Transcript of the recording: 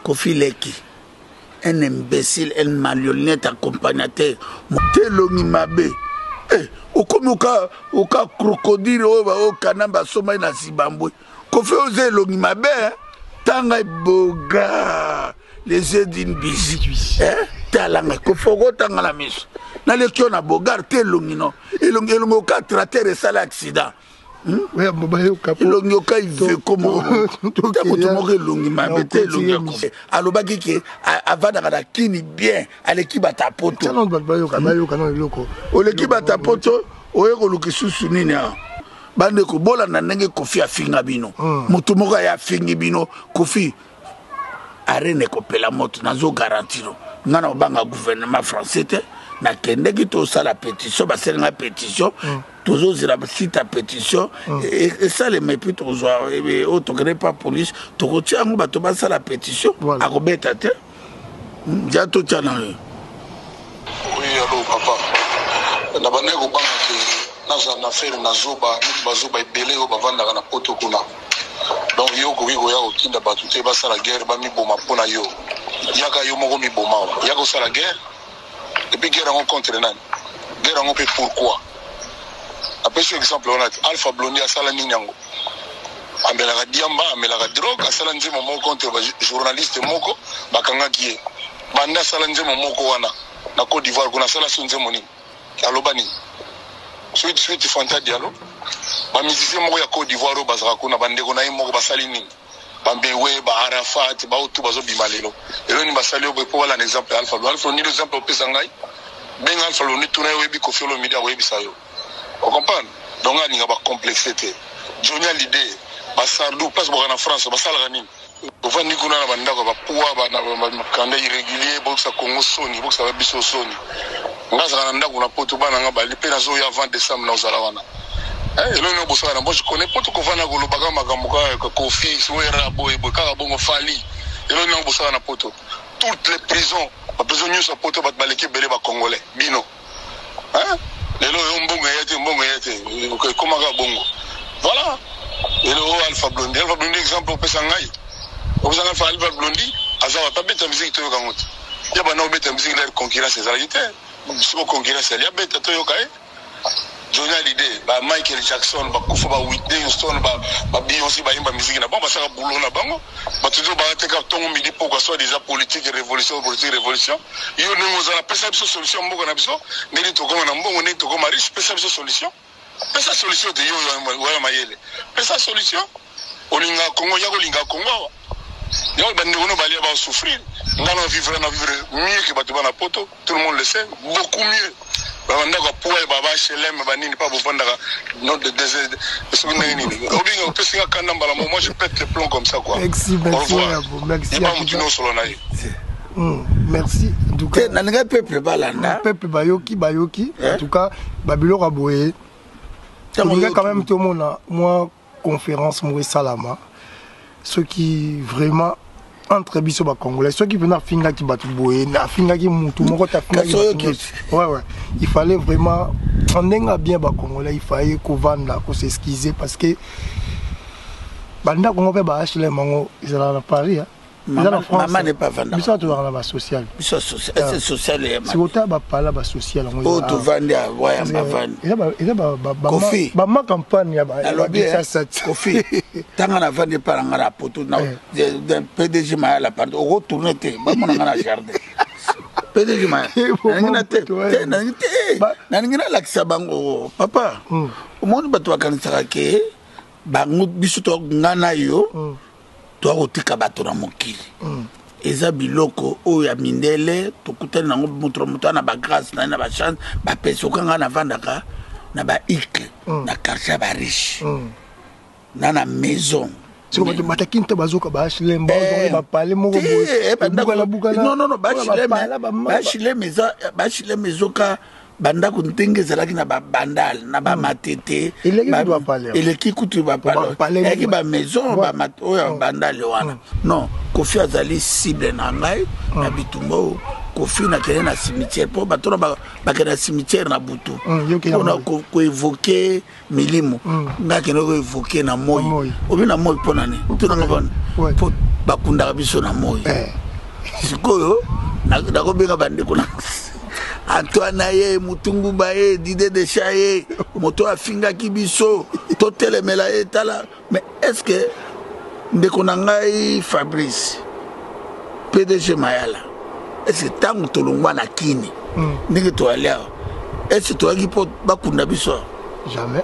Koffi leki un imbécile, un marionnette accompagnateur. Te elongi mabe. Eh, okomi oka oka crocodile oyo ba okana basomaki na Zimbabwe. Koffi oza elongi mabe hein? Tanga boga les yeux d'une biche. Eh? Tala ngai Koffi okotanga na miso. Naleki yo na bogar te elongi no. Elongi elongi oka tracteur esala accident. Hmm? Elongi oka iveko moko te moto moko elongi mabe te elongi ya Koffi. Alobaki ke avandaka na kini bien aleki bata poto. Hmm? Oleki bata poto oye koluka lisusu nini awa? Bandeko bolanda ndenge Koffi afinga bino. Moto moko aye afingi bino Koffi arene ekopela moto nazo garantir nga na obanga gouvernement français te. Nakendeki tosala pétition, basali nga pétition, tozozela site ya pétition esalema et puis tokozwa oyo tokende pa police tokotia yango bato basala pétition akobeta te ja totia na yo. Oui, allo papa. Na bandaki kobanga ke nazala na affaire na zoba neti bazoba ebele oyo bavandaka na poto kuna. Donc yo okoki koya kotinda bato te basala guerre bamiboma mpo na yo. Yaka yo moko miboma awa. Yaka osala guerre. Et puis guerre yango contre nani? Guerre yango mpe pourquoi? Napesi yo exemple wana te. Alpha Blondy asala nini yango? Amelaka diamba, amelaka drogue, asala nzembo moko contre ba journaliste moko, bakangaki ye. Banda asala nzembo moko wana na Côte d'Ivoire kuna asala so nzembo nini? Aloba nini? Suite suite Fanta Diallo, ba musiciens moko ya Côte d'Ivoire oyo bazalaka kuna bandeko na ye moko basali nini? Ba Mbewe, ba Arafat, ba oyo bazobima lelo. Lelo nini basali oyo boye po balanda exemple ya Alpha Blondy. Alpha Blondy exemple opesa ngai. Benga Alpha Blondy tuna ye oyebi Koffi Olomide akoyebisa yo. O comprendre? Donc nga alinga ba complexe te. Johnny Hallyday, ba Sardou place boka na France basalaka nini? Ovandi kuna na bandako ya bapuwa ba makanda irrégulier, bokisa Congo soni, bokisa ba biso soni. Nga azalaka na ndako na poto bana nga bali pe nazoya avant décembre na ozala wana. Eh, eloko nini bosala na moi je connais poto kovanda kolobaka makambo kaka Koffi, Wera boye boye kaka bongo Fally. Eloko nini bosala na poto? Toutes les prisons, ba prison nyonso ya poto bato baleki ebele ba congolais bino. Hein? Lelo yo mbongo eya te, mbongo eya te. Ekomaka bongo. Voilà. Lelo oyo Alpha Blondy, Alpha Blondy exemple opesa ngai. Opesa ngai Alpha, Alpha Blondy aza wapi? Abeta musique toyoka yango te. Ya banda obeta musique l'air concurrence ezalaki te. Siko concurrence ali abeta toyoka ye. Johnny Hallyday, ba Michael Jackson, ba kufa ba Whitney Houston, ba Beyoncé bayemba musique na bango, basaka boulot na bango. Bato nzo bateka tongo midi pokwa soit déjà politique révolution, politique révolution. Yo ndenge ozala pesa biso solution mboka na biso, ndenge tokoma na mbongo, ndenge tokoma riche, pesa biso solution. Pesa solution te yo oyo mayele. Pesa solution. Olinga Congo, ya kolinga Congo awa. Yo bandeko no balia ba souffrir. Nga na vivre na vivre mieux que bato bana poto, tout le monde le sait, beaucoup mieux. Ba ndako ya poids ba ba HLM ba nini pa bovandaka no de de soki ndenge nini. Obinga opesi nga kanda mbala moko, moi je pète le plomb comme ça quoi. Merci, Au merci, revoir. merci. Yeba mutu nyonso na ye. Merci en tout cas. Te nalingai peuple balanda. Peuple bayoki bayoki en tout cas babiloko ya boye. Tolingai quand même tomona moi conférence moko esalama soki vraiment entre biso ba congolais soki mpena afingaki bato boye afingaki mutu moko te afingaki Kasi oyo bato nyonso. Ouais, il fallait vraiment ndenge ya bien ba congolais, il fallait kovanda kos'excuser parce que bandako ngo mpe ba HLM yango ezalaka na Paris, hein. Eza na France. Mama ne pas vanda. Biso tozalaka na basocial. Biso social, social ya sikota bapala basocial yango. Oyo tovandi waya bavandi. Eza Koffi. Bama campagne ya nalobi Kinshasa. Koffi ntanga navandi epa na nga na poto na PDG Mayala, pardon, okotourne te bamona nga na jardin. PDG Mayala, nalingi na te te, nalingi te, nalingi nalakisa bango papa. Omoni bato bakanisaka ke bango biso to nga na yo toya kotika bato na mokili. Eza biloko oyo ya mindele tokutani nango, moto na moto na bagrâce na ye na bachance bapesi. Oka ngai navandaka na baikle na quartier ya bariche na maison. Siko bato bataki nte bazoka ba HLM bazongi bapale moko boye ebukana bukana. Non, non, non, baHLM eza baHLM ezoka bandako ndenge ezalaki na babandal na bamatete. Eleki kutu bapale. Eleki kutu bapale, eyaki bamaison oyo ya bandale wana. Non, Koffi azali cible na ngai na bitumba oyo. Koffi nakende na cimetière mpo bato na bakende na cimetière na butu mpona koévoquer milimo. Ngai akende koévoquer na moi obi na moi mpo nani tunanga vana mpo. Bakundaka biso na moi. Eh. Sikoyo nakobenga bandeko na Antoine ye, Mutunguba ye, Dide Desha ye, moto afingaki biso, totelemela ye. Tala, mais est ce que ndeko na ngai Fabrice PDG Mayala, est ce que ntango tolongwa na Kini, ndenge toyali awa, est ce que toyaki mpo bakunda biso awa? Jamais.